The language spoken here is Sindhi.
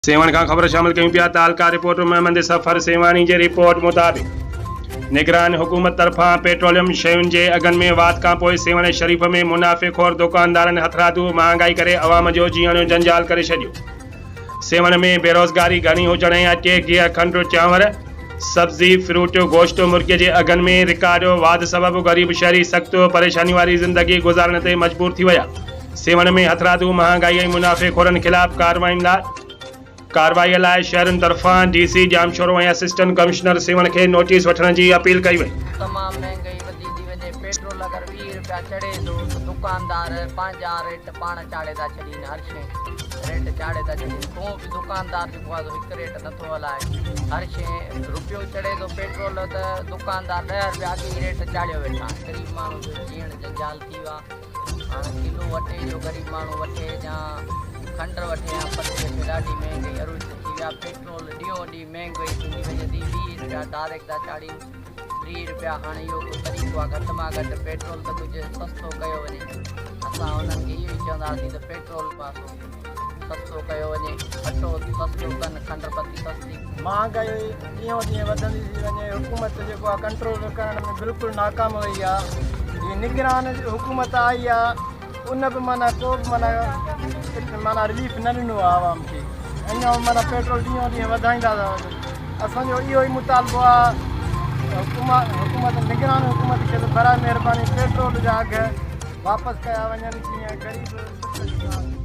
سيوهڻ کان خبر شامل ڪيون پيا تعلقه رپورٽر محمد سفر سيوهاڻي جي رپورٽ مطابق نگران حڪومت طرفان پيٽروليم شين جي اگهن ۾ واڌ کانپوء سيوهڻ شريف ۾ منافعي خور دوڪاندارن هٿرادو مهانگائي ڪري عوام جو جيئڻ جنجال ڪري ڇڏيو سيوهڻ ۾ بيروزگاري گهڻي هجڻ ۽ اٽي گيهه کنڊ چانور سبزي فروٽ گوشت مرغي جي اگهن ۾ رڪارڊ واڌ سبب غريب شهري سخت پريشاني واري زندگي گذارڻ تي مجبور ٿي ويا سيوهڻ ۾ هٿرادو مهانگائي ۽ منافعي خورن خلاف ڪارروائين لاء ڪارروائي لاء شهرين طرفان D C Jamshoro ۽ assistant commissioner Sehwan کي نوٽيس وٺڻ جي اپيل ڪئي وئي. تمام مهنگائي وڌي ٿي وڃي پيٽرول اگر 20 رپيا چڙهي ٿو ته دڪاندار پنهنجا ريٽ پاڻ چاڙهي ٿا ڇڏين هر شي ريٽ چاڙهي ٿا ڇڏين ڪو به دڪاندار جيڪو آهي سو هڪ ريٽ نٿو هلائي هر شي رپيو چڙهي ٿو پيٽرول ته دڪاندار 10 رپيا اڳ ئي ريٽ چاڙهيو ويٺا آهن غريب ماڻهو جو جيئڻ جنجال ٿي ويو آهي. هاڻ ڪلو اٽي جو غريب ماڻهو وٺي يا کنڊ وٺي يا پتي وٺي ڏاڍي مهنگائي عروج تي ٿي ويا پيٽرول ڏينهون ڏينهن مهنگائي ٿيندي وڃي ٿي 20 رپيا ڊائريڪٽ ٿا چاڙهين 30 رپيا هاڻ اهو ڪو طريقو آهي گهٽ مان گهٽ پيٽرول ته ڪجهه سستو ڪيو وڃي اسان انهن کي اهو ئي چونداسين ته پيٽرول پاسو سستو ڪيو وڃي اٽو سستو ڪن کنڊ پتي سستي. مهانگائي ڏينهون ڏينهن وڌندي ٿي وڃي حڪومت جيڪو آهي ڪنٽرول ڪرڻ ۾ بلڪل ناڪام وئي آهي هي نگران حڪومت آئي آهي ان به معنيٰ ڪو به معنيٰ معنيٰ رليف نه ڏنو آهي عوام کي اڃا به معنيٰ پيٽرول ڏينهون ڏينهن وڌائيندا ٿا وڃن اسانجو اهو ئي مطالبو آهي حڪومت نگران حڪومت کي ته برائي مهرباني پيٽرول جا اگهه واپس ڪيا وڃن جيئن غريب سک جو ساهه.